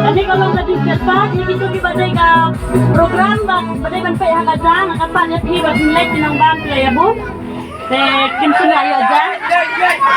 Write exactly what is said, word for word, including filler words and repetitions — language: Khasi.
Kane ka long ka dei kyrpad ïa kito kiba dei ka program ba, ba dei ban peit ha ka jaka, nga kyrpad ïa phi ba phin leit ki nongbam phi ïa bun. Te kin pynlait ïa jaka.